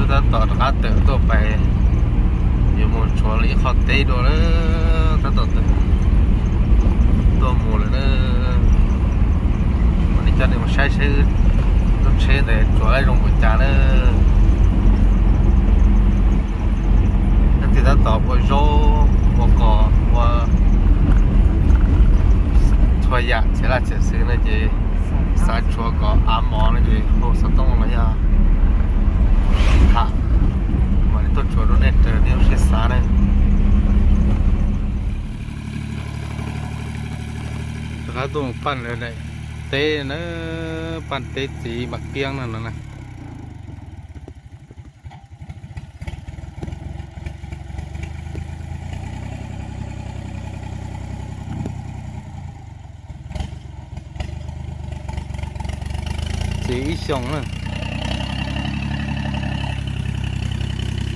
Tab tom rov qab tawm tuaj pais, yuav mus tshuav li ib qho teb dua na. Tab tom tawm tuaj mus lawm na. Mam li coj nej mus saib seb lub tsheb ntawd tsuav zoo npaum cas na. Leej twg tab tom ua zaub, ua kos, ua txhua yam txiv laj txiv xwb no ces xav tshuav kom av mov no ces hu xov tooj los yog tham, mam li tuaj tshuav rau nej raws nej lub siab xav na. Rov qab tuaj mus paj lawv daim teb na, paj teb txiv Vam Kiab no no na. Txiv ib xyoos na,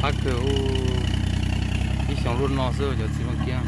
qab kawg, ib xyoos luaj no xwb cov txiv Vam Kiab.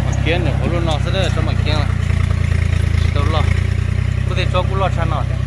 Mam Kiab ntawm hauv lub no xwb, rau Mam Kiab tsis tau loj, kuj tej tsob kuj loj tshaj no thiab.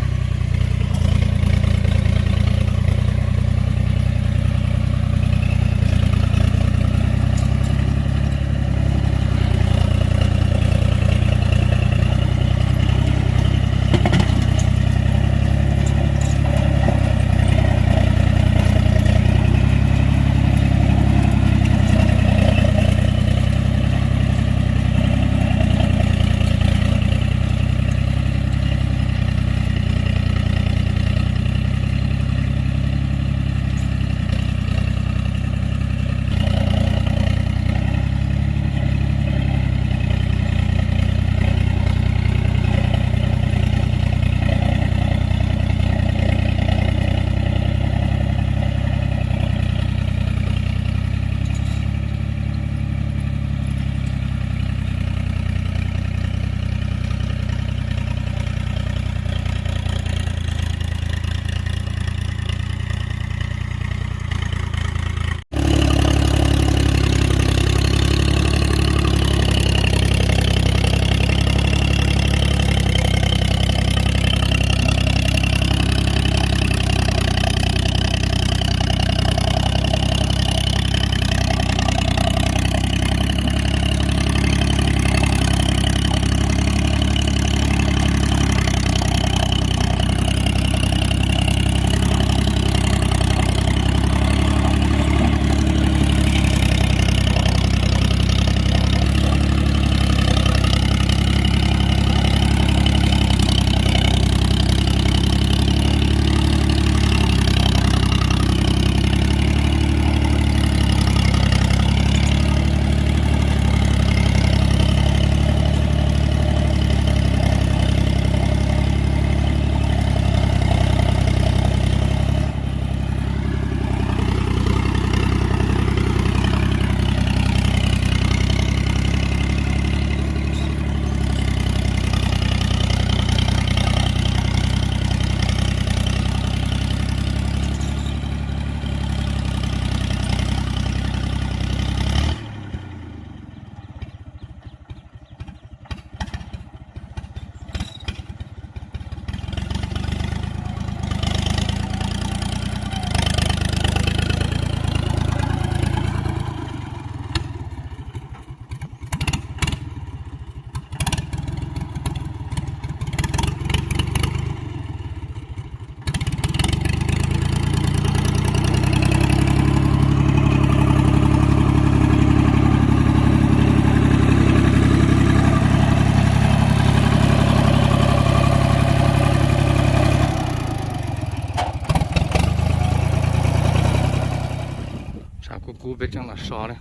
Kuv, kuv peb tseem los so li.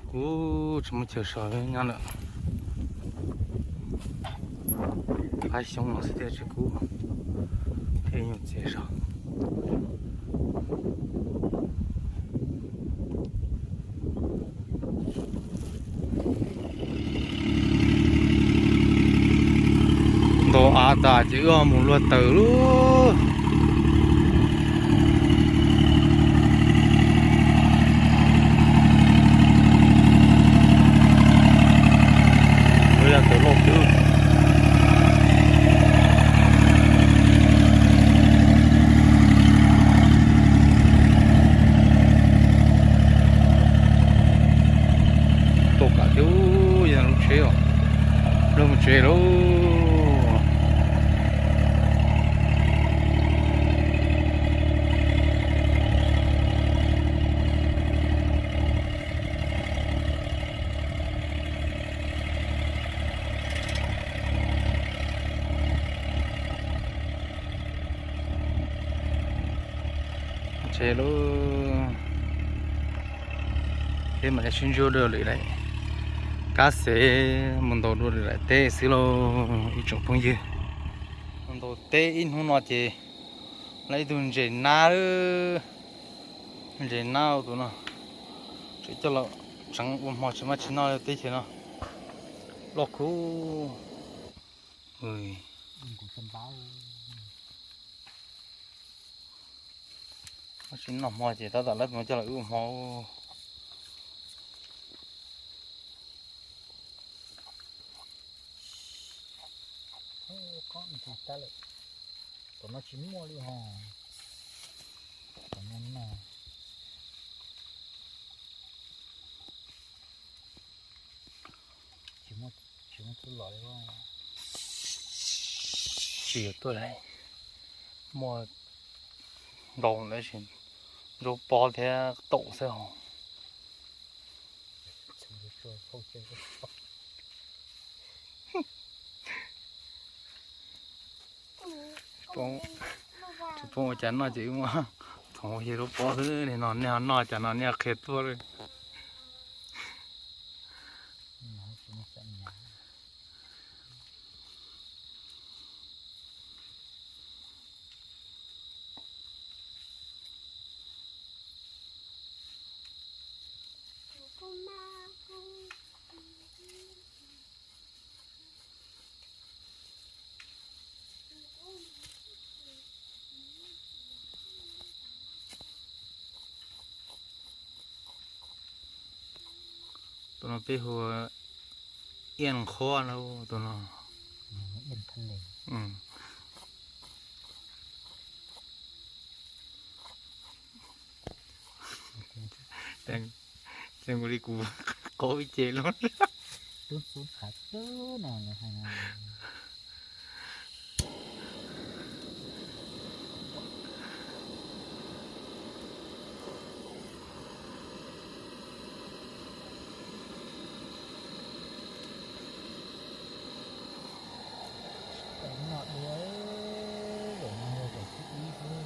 Kuv tsis muaj chaw so nyob lawm. Qab xyoob no xwb thiaj tsis kub thiab nyuag txiv so. Ntaus av tas ces wb mus luaj taws lauj. Luaj taws loj kawg. Tau kam thiab, yog lub tsheb os, lub mus tsev lauj. Tsev lauj, peb mam li sib ntsib dua lwm lawm. Kab xev mus ntaus dua lwm lawm teb xwb lauj ib tsoom phooj ywg. Mus ntaus teb ib hnub no ces lawv ib tug ntses nab, ntses nab tus no, tseem coj los tseev ua hmo tsis maj tsis noj teb chaws no, loj kub. Maj tsis noj hmo ces tab tom lawv mus coj los ua hmo. Tom no tsis muaj li ho. Tom no no. Tsis muaj, tsis muaj tub los li. Tsis yuav tuaj lawm, muaj ntau ntawd tsis, ntsuab pob thiab taum xwb hos. Tsis pom ua cas noj ces wb muab thov ua yog ntsuab pob xwb li no, nej ho noj cas no nej qhia tuaj li. Tus no peb hu iaj qhuab na, tus no. Ces ua li kuv qaub ib ce lub. Noj dua, zaum no yog zaum thib ib xwb.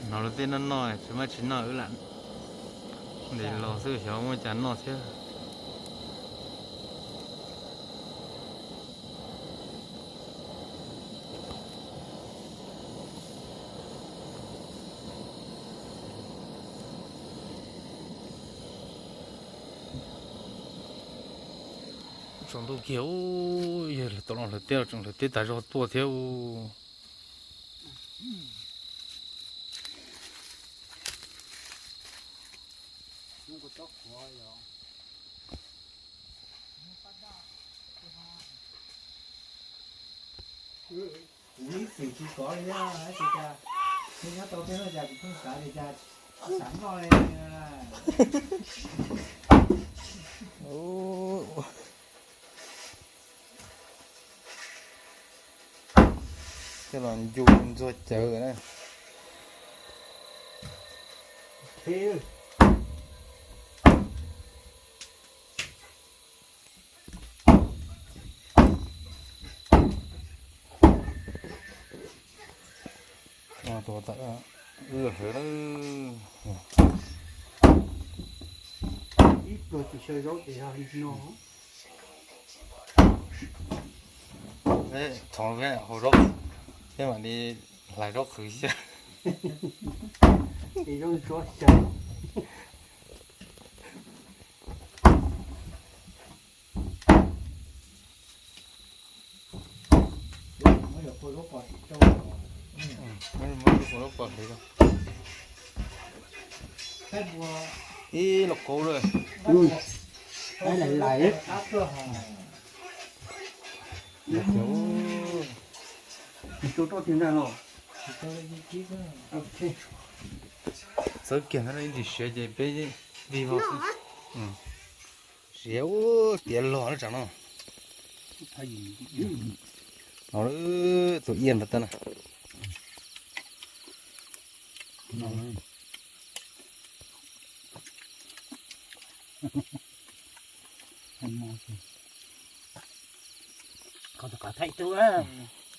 Noj luag tej noj noj tsis maj tsis noj wb lam ntes los xwb xyov muaj cas noj thiab. Tsaus ntuj kiag, yog tau los hlawv teb los tseem hlawv teb tas zog tuaj thiab. Kuv ib txwm tsis kov li, ua cas nyob tau tej no cas kuv pheej xav li cas, xav noj li. Coj los ncu ntxuag cawv na. Tua tawm. Wb hlawv na. Ib pluag tsis xyaw zaub ces yog li no. Thov hau zaub, peb mam li hlais zaub qhwv xyaw. Ces zaub ntsuab xyaw. Muab zaub pos hliv rau. Ib los kaub lawm. Lais lais. Txawb kiag ntawd ib ntsis siav ces peb vij vog xwb. Siav tiav log lawm tsam no. No tus iab npam tag na. Qhov tus qav thaij tug,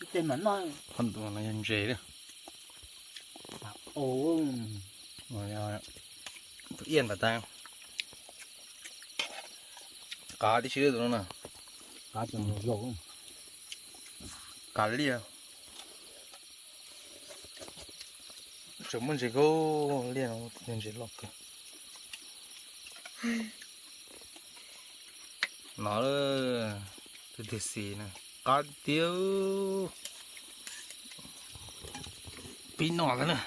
ib teg mam noj. Qhov tus no yog ntses lawm. Tus iab npam tag. Qav tib si tus no na. Qav liaj. Tseem muaj ntses kawg, liaj no ntses loj kawg. No, tus twg xis na, qab tiag. Pib noj ntag na.